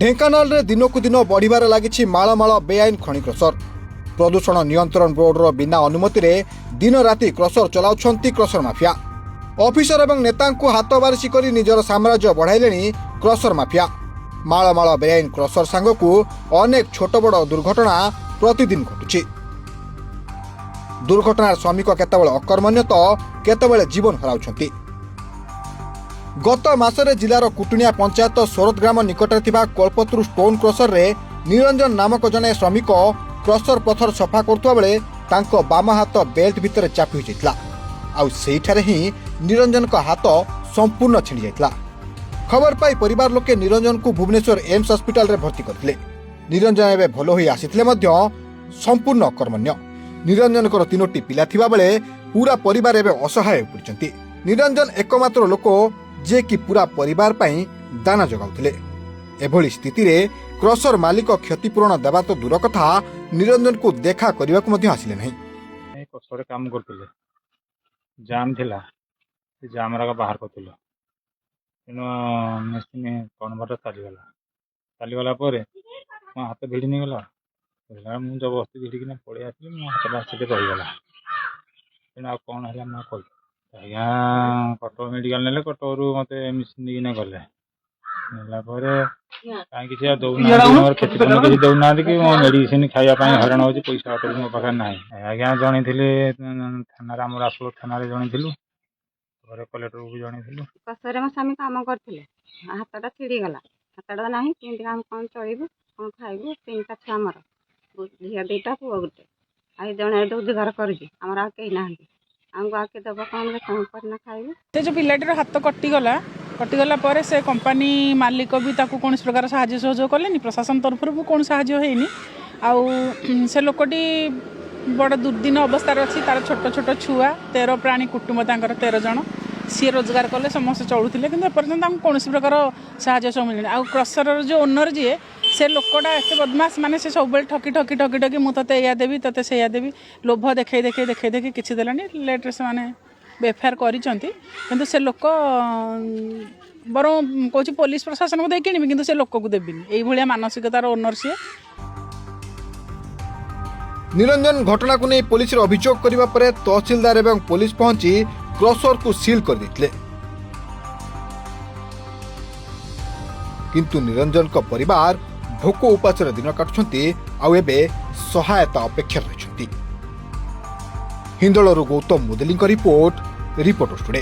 ଢେଙ୍କାନାଳରେ ଦିନକୁ ଦିନ ବଢ଼ିବାରେ ଲାଗିଛି ମାଳମାଳ ବେଆଇନ ଖଣି କ୍ରସର। ପ୍ରଦୂଷଣ ନିୟନ୍ତ୍ରଣ ବୋର୍ଡର ବିନା ଅନୁମତିରେ ଦିନ ରାତି କ୍ରସର ଚଲାଉଛନ୍ତି କ୍ରସର ମାଫିଆ। ଅଫିସର ଏବଂ ନେତାଙ୍କୁ ହାତ ବାରିସି କରି ନିଜର ସାମ୍ରାଜ୍ୟ ବଢ଼ାଇଲେଣି କ୍ରସର ମାଫିଆ। ମାଳମାଳ ବେଆଇନ କ୍ରସର ସାଙ୍ଗକୁ ଅନେକ ଛୋଟ ବଡ଼ ଦୁର୍ଘଟଣା ପ୍ରତିଦିନ ଘଟୁଛି। ଦୁର୍ଘଟଣାର ଶ୍ରମିକ କେତେବେଳେ ଅକର୍ମଣ୍ୟ ତ କେତେବେଳେ ଜୀବନ ହରାଉଛନ୍ତି। ଗତ ମାସରେ ଜିଲ୍ଲାର କୁଟୁଣିଆ ପଞ୍ଚାୟତ ସୋରତ ଗ୍ରାମ ନିକଟରେ ଥିବା କଳ୍ପତରୁ ଷ୍ଟୋନ୍ କ୍ରସରରେ ନିରଞ୍ଜନ ନାମକ ଜଣେ ଶ୍ରମିକ କ୍ରସର ପଥର ସଫା କରୁଥିବା ବେଳେ ତାଙ୍କ ବାମ ହାତ ବେଲ୍ଟ ଭିତରେ ଚାପି ହୋଇଯାଇଥିଲା। ଆଉ ସେଇଠାରେ ହିଁ ନିରଞ୍ଜନଙ୍କ ହାତ ସମ୍ପୂର୍ଣ୍ଣ ଛିଣ୍ଡି ଯାଇଥିଲା। ଖବର ପାଇ ପରିବାର ଲୋକେ ନିରଞ୍ଜନଙ୍କୁ ଭୁବନେଶ୍ୱର ଏମ୍ସ ହସ୍ପିଟାଲରେ ଭର୍ତ୍ତି କରିଥିଲେ। ନିରଞ୍ଜନ ଏବେ ଭଲ ହୋଇ ଆସିଥିଲେ ମଧ୍ୟ ସମ୍ପୂର୍ଣ୍ଣ ଅକର୍ମଣ୍ୟ। ନିରଞ୍ଜନଙ୍କର ତିନୋଟି ପିଲା ଥିବାବେଳେ ପୁରା ପରିବାର ଏବେ ଅସହାୟ ହୋଇପଡ଼ିଛନ୍ତି। ନିରଞ୍ଜନ ଏକମାତ୍ର ଲୋକ, ଯିଏକି ପୁରା ପରିବାର ପାଇଁ ଦାନା ଯୋଗାଉଥିଲେ। ଏଭଳି ସ୍ଥିତିରେ କ୍ରସର ମାଲିକ କ୍ଷତିପୂରଣ ଦେବା ତ ଦୂର କଥା, ନିରଞ୍ଜନକୁ ଦେଖା କରିବାକୁ ମଧ୍ୟ ଆସିଲେ ନାହିଁ। ଏ କ୍ରସରରେ କାମ କରୁଥିଲେ। ଜାମ୍ ଥିଲା, ସେ ଜାମ୍ ରାକ ବାହାର କରୁଥିଲୁ। ତେଣୁ ମେସିନ୍ କନଭର୍ଟର ଚାଲିଗଲା। ଚାଲିଗଲା ପରେ ମୋ ହାତ ଭିଡ଼ି ନେଇଗଲା। ଭିଡ଼ିଲା, ମୁଁ ଜବରଦସ୍ତି ଭିଡ଼ିକିନା ପଳେଇ ଆସିଲି। ମୋ ହାତଟା ସେଠି ରହିଗଲା। ତେଣୁ ଆଉ କ'ଣ ହେଲା ମୁଁ ଆଉ କହିବି ଆଜ୍ଞା? କଟକ ମେଡ଼ିକାଲ ନେଲେ। କଟକରୁ ମୋତେ ମେସିନ୍ ନେଇକିନା ଗଲେ। ନେଲା ପରେ କାହିଁ କିଛି ଆଉ ଦେଉନାହାନ୍ତି। ମୋର କ୍ଷତିପୂରଣ କିଛି ଦେଉନାହାନ୍ତି କି ମୋ ମେଡ଼ିସିନ ଖାଇବା ପାଇଁ ହଇରାଣ ହେଉଛି। ପଇସା ପତ୍ର ବି ମୋ ପାଖରେ ନାହିଁ ଆଜ୍ଞା। ଜଣେଇଥିଲି ଥାନାରେ, ଆମର ଆସଲ ଥାନାରେ ଜଣେଇଥିଲୁ, ତାପରେ କଲେକ୍ଟରକୁ ବି ଜଣେଇଥିଲୁ। କ୍ରସରରେ ମୋ ସ୍ୱାମୀ କାମ କରିଥିଲେ। ହାତଟା ଛିଡ଼ିଗଲା, ହାତଟା ନାହିଁ। କେମିତି ଆମେ କ'ଣ ଚଳିବୁ, କ'ଣ ଖାଇବୁ? ତିନିଟା ଛୁଆ ଆମର, ଝିଅ ଦୁଇଟା, ପୁଅ ଗୋଟେ। ଆଉ ଜଣେ ରୋଜଗାର କରୁଛି। ଆମର ଆଉ କେହି ନାହାନ୍ତି। ଆମକୁ ଆଉ କିଏ ଦେବ କ'ଣ ଯେ କ'ଣ କରିନା ଖାଇବୁ? ସେ ଯେଉଁ ପିଲାଟିର ହାତ କଟିଗଲା, କଟିଗଲା ପରେ ସେ କମ୍ପାନୀ ମାଲିକ ବି ତାକୁ କୌଣସି ପ୍ରକାର ସାହାଯ୍ୟ ସହଯୋଗ କଲେନି। ପ୍ରଶାସନ ତରଫରୁ ବି କୌଣସି ସାହାଯ୍ୟ ହେଇନି। ଆଉ ସେ ଲୋକଟି ବଡ଼ ଦୁର୍ଦିନ ଅବସ୍ଥାରେ ଅଛି। ତାର ଛୋଟ ଛୋଟ ଛୁଆ, 13 ପ୍ରାଣୀ କୁଟୁମ୍ବ ତାଙ୍କର, 13 ଜଣ। ସିଏ ରୋଜଗାର କଲେ ସମସ୍ତେ ଚଳୁଥିଲେ, କିନ୍ତୁ ଏପର୍ଯ୍ୟନ୍ତ ତାଙ୍କୁ କୌଣସି ପ୍ରକାର ସାହାଯ୍ୟ ସବୁ ମିଳିନି। ଆଉ କ୍ରସରର ଯେଉଁ ଓନର ଯିଏ, ସେ ଲୋକଟା ଏତେ ବଦମାସ, ମାନେ ସେ ସବୁବେଳେ ଠକି ଠକି ଠକି ଠକି, ମୁଁ ତୋତେ ଏଇଆ ଦେବି, ତୋତେ ସେଇଆ ଦେବି, ଲୋଭ ଦେଖେଇ ଦେଖେଇ ଦେଖେଇ ଦେଖେଇ କିଛି ଦେଲାନି। ଲେଟ୍ରେ ସେମାନେ ଏଫଆଇଆର୍ କରିଛନ୍ତି, କିନ୍ତୁ ସେ ଲୋକ ବରଂ କହୁଛି ପୋଲିସ ପ୍ରଶାସନକୁ ଦେଇ କିଣିବି, କିନ୍ତୁ ସେ ଲୋକକୁ ଦେବିନି। ଏଇଭଳିଆ ମାନସିକତାର ଓନର ସିଏ। ନିରଞ୍ଜନ ଘଟଣାକୁ ନେଇ ପୋଲିସରେ ଅଭିଯୋଗ କରିବା ପରେ ତହସିଲଦାର ଏବଂ ପୋଲିସ ପହଞ୍ଚି କ୍ରସରକୁ ସିଲ୍ କରିଦେଇଥିଲେ। କିନ୍ତୁ ନିରଞ୍ଜନଙ୍କ ପରିବାର ଭୋକ ଉପାସରେ ଦିନ କାଟୁଛନ୍ତି ଆଉ ଏବେ ସହାୟତା ଅପେକ୍ଷାରେ ରହିଛନ୍ତି। ହିନ୍ଦୋଳରୁ ଗୌତମ ମୁଦଲିଙ୍କ ରିପୋର୍ଟ, ରିପୋର୍ଟର୍ସ ଟୁଡେ।